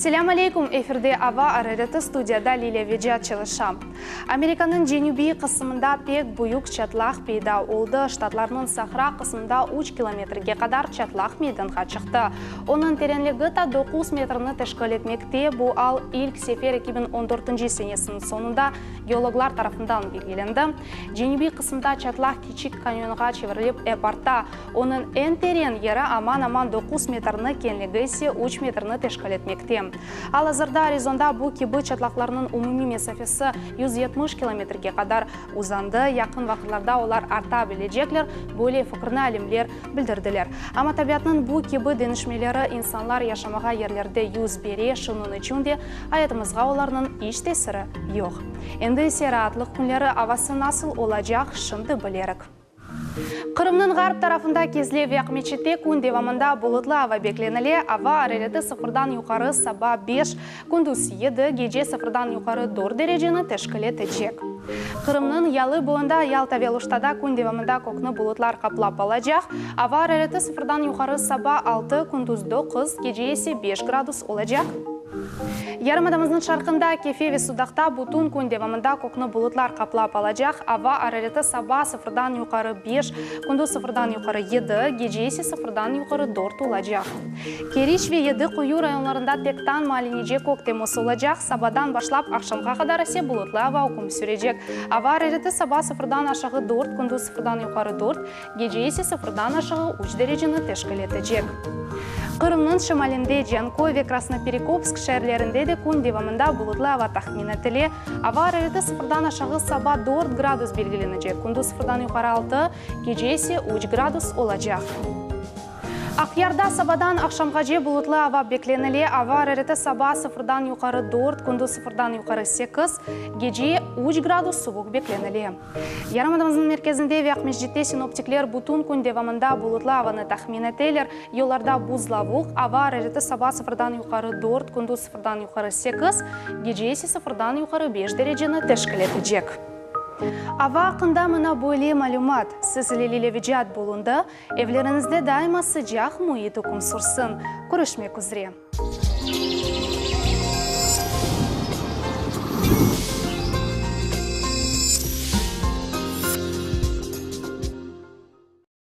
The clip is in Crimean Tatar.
Selâm aleykum, efirde Ava arareti, studiyada Lilâ Vecat çalışa. Amerikanıñ cenübiy qısımında pek büyük çatlaq peyda oldı. Ştatlarnıñ sahra qısmında üç kilometrge qadar çatlaq meydanğa çıqtı. Onıñ terenligi ta doquz metrni teşkil etmekte. Bu al ilk sefer 2014 senesiniñ soñunda geologlar tarafından belgilendi. Cenübiy qısımda çatlaq kiçik kanyonğa çevirilip ep arta. Onıñ eñ teren yeri aman-aman doquz metrni, keñligi ise üç metrni teşkil etmekte. Al-azırda Arizonda bu kibi çatlaqlarnıñ umumiy mesafesi 170 kilometrge qadar uzandı. Yaqın vaqıtlarda olar arta bilecekler, böyle fikirni alimler bildirdiler. Amma tabiatnıñ bu kibi deñişmeleri insanlar yaşamağa yerlerde yüz bere, şunıñ içün de ayatımızğa olarnıñ iç tesiri yoq. Endi ise raatlıq künleri avası nasıl olacaq, şimdi bilerik. Qırımnıñ ğarp tarafında Kezlev ve Aqmeçitte kün devamında bulutlı ava beklenile, ava arareti sıfırdan yuqarı saba beş, kündüz yedi, gece sıfırdan yuqarı dört dereceni teşkil etecek. Qırımnıñ yalı boyunda Yalta ve Aluştada kün devamında kökni bulutlar qaplap alacaq, ava arareti sıfırdan yuqarı saba altı, kündüz doquz, gece ise beş gradus olacaq. Yarımadamıznıñ şarqında, Kefe ve Sudaqta bütün kün devamında kökni bulutlar qaplap alacaq, ava arareti saba sıfırdan yuqarı beş, kündüz sıfırdan yuqarı yedi, gece ise sıfırdan yuqarı dört olacaq. Keriç ve Yedi Quyu rayonlarında tek tañ maalinece kök temiz olacaq, sabadan başlap aqşamğa qadar ise bulutlı ava üküm sürecek. Ava arareti saba sıfırdan aşağı dört, kündüz sıfırdan yuqarı dört, Gece ise sıfırdan aşağı üç dereceni teşkil etecek. Qırımnıñ şimalinde Canköy ve Krasnoperekopsk şeerlerinde de kün devamında bulutlı ava tahmin etile. Ava arareti sıfırdan aşağı saba dört gradus belgilenecek, kündüz sıfırdan yuqarı altı, gece ise üç gradus olacaq. Aqyarda sabadan aqşamğace bulutlı ava beklenile, ava arareti saba sıfırdan yuqarı dört, kündüz sıfırdan yuqarı sekiz, gece üç gradus suvuq beklenile. Yarımadamıznıñ merkezinde ve Aqmescitte sinoptikler bütün kün devamında bulutlı avanı tahmin eteler. Yollarda buzlavuq, ava arareti saba sıfırdan yuqarı dört, kündüz sıfırdan yuqarı sekiz, gece ise sıfırdan yuqarı beş dereceni teşkil etecek. Ava aqqında mına böyle malümat, Siz ile Lilâ Vecat bulundı. Evleriñizde daima sıcaq müit üküm sürsün. Körüşmek üzre.